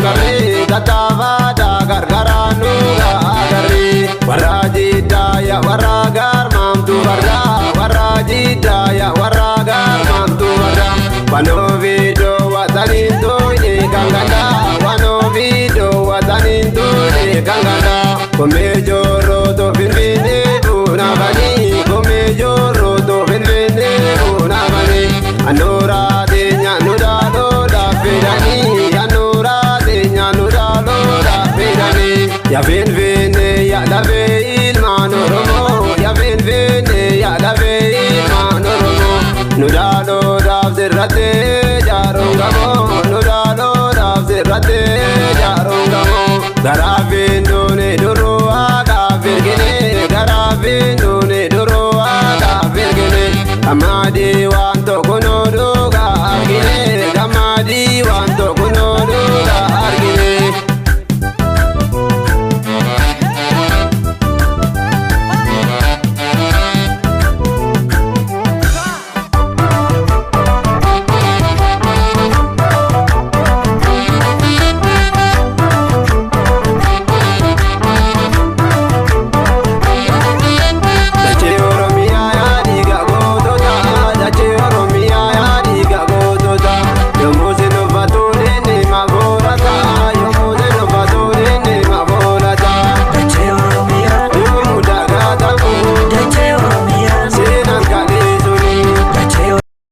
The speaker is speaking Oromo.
Barree tattaafaadhaa gargaraa nu agarree. Warra jiddaa yaa warra garmaamtu barra, warra jiddaa yaa warra garmaamtu barra. Wanoo viidoo wataniin tuune kan gandaa, wanoo viidoo wataniin tuune kan gandaa. Komee joorroo finfinnee buunafanii, komee joorroo finfinnee buunafanii. Anuuraa teenya nu dhaaloo fidanii, anuuraa teenya nu dhaaloo fidanii. Yaa finfinnee yaa lafee ilmaan Oromoo, yaa finfinnee yaa lafee ilmaan Oromoo. Nu dhaaloo sirrattee jaaruun gamoo, nu dhaaloo sirrattee jaaruun gamoo. Garaa finduune duruu waaqaaf ergine, garaa finduune duruu waaqaaf ergine. Ammaadii waan tokko nu.